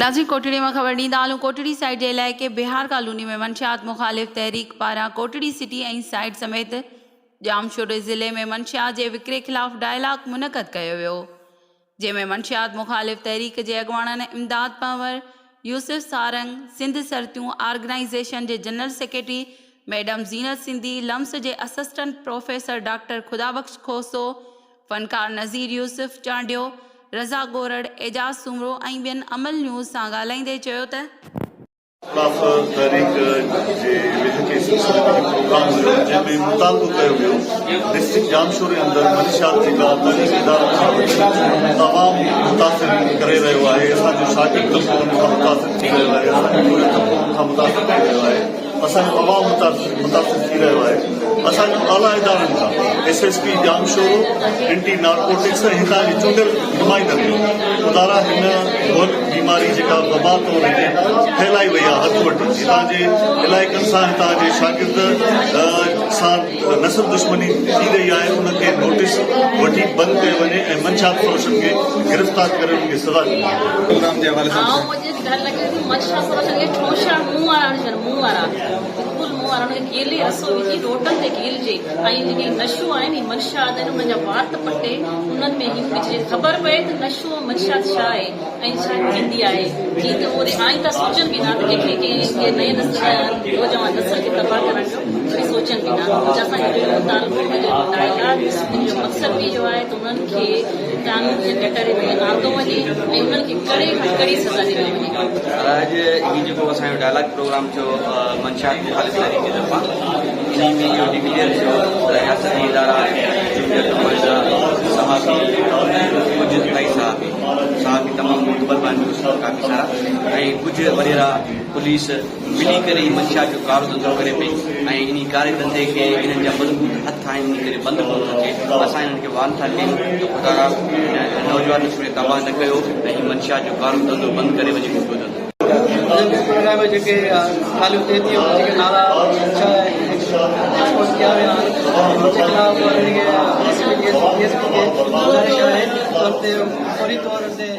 ناظرين ڪوٽڙي مان خبر ڏيندا هلون ڪوٽڙي سائيڊ جي علائقي بهار ڪالوني ۾ منشيات مخالف تحريڪ پاران ڪوٽڙي سٽي ۽ سائيڊ سميت ڄامشوري ضلعي ۾ منشيات جي وڪري خلاف ڊائلاگ منعقد ڪيو ويو جنهن ۾ منشيات مخالف تحريڪ جي اڳواڻن امداد پنهور، يوسف سارنگ، سنڌ سرتيون آرگنائيزيشن جي general secretary madam Zeenat Sindhi, LUMHS جي assistant professor doctor Khuda Bakhsh Khoso, فنڪار نذير يوسف چانڊيو، رضا ڳورڙ، اعجاز سومرو ۽ ٻين امل نيوز سان ڳالهائيندي چيو ته. خلاف تحريڪ جي ويهڪي سلسلي ۾ هڪ پروگرام هيو جنهن ۾ مطالبو ڪيو ويو ڊسٽرڪٽ ڄامشوري اندر منشيات جيڪا تعليمي ادارن کان وٺي عوام متاثر ڪري رهيو آهي اسان جو شاگرد طبقو ان کان متاثر ٿي رهيو آهي اسان جو پورهيت طبقو ان کان متاثر ٿي رهيو آهي اسان جو عوام متاثر ٿي رهيو آهي اسان جو اعليٰ ادارن کان S S P Jamshoro anti narcotics ۽ هتان جي چونڊيل نمائندن جو خدارا هن گهر بيماري جيڪا وبا طور هتي ڦهلائي وئي آهي هٿ وٺي هتان جي علائقن سان هتان جي شاگرد سان نسل دشمني ٿي رهي آهي ان کي نوٽيس وٺي بند ڪيو وڃي ۽ منشيات فروشن کي گرفتار ڪري انهن کي سزا ڏني وڃي. آئون منهنجي ڊر لڳي ٿي منشا فروشن کي ٺونشا منهن وارا هجن منهن وارا بلڪل منهن وارا انهن کي گيلي رسو وجهي روڊن تي گيلجي ۽ جيڪي نشو آهن هي منشيات آهن انهن جا وات پٽي انهن ۾ هي وجهجي خبر پئي ته نشو ۽ منشيات ڇا آهي ۽ ڇا ٿيندي آهي جيئن ته اهي آئنده سوچن به نه ته ڪنهن کي ڪنهن نئين نسل نوجوان نسل کي تباهه ڪرڻ جو وري سوچن به نه اسان جو اهو مطالبو اڄ ڊائلاگ ان جو مقصد به اهو آهي ته انهن کي قانون جي ڪٽهڙي ۾ آندو وڃي ۽ انهن کي ڪڙي کان ڪڙي سزا ڏني وڃي. اڄ هي جيڪو اسان جو ڊائلاگ پروگرام ٿيو منشيات مخالف تحريڪ جي طرفان انهي ۾ اهو ڊڪليئر ٿيو ته رياستي ادارا، چونڊيل نمائندا، صحافي ۽ ڪجهه اٿائي صحافي، صحافي تمام معتبر به آهن ڪافي سارا ۽ ڪجهه وڏيرا، پوليس، ملي ڪري هي منشيات جو ڪارو ڌنڌو ڪري پئي ۽ انهي ڪاري ڌنڌي کي انهن جا مضبوط هٿ آهن انهي ڪري بند ڪونه ٿو ٿئي اسان انهن کي وارن ٿا ڪيون ته خدارا هن نوجوان نسل کي تباهه نه ڪيو ۽ هي منشيات جو ڪارو ڌنڌو بند ڪري وڃي ڪو ٻيو ڌنڌو اڄوڪي پروگرام ۾ جيڪي ڳالهيون ٿئي ٿي ان جيڪي نالا ايڪسپوز ڪيا ويا آهن ان جي خلاف انهن کي S P D S P کي گذارش آهي ته ان تي فوري طور تي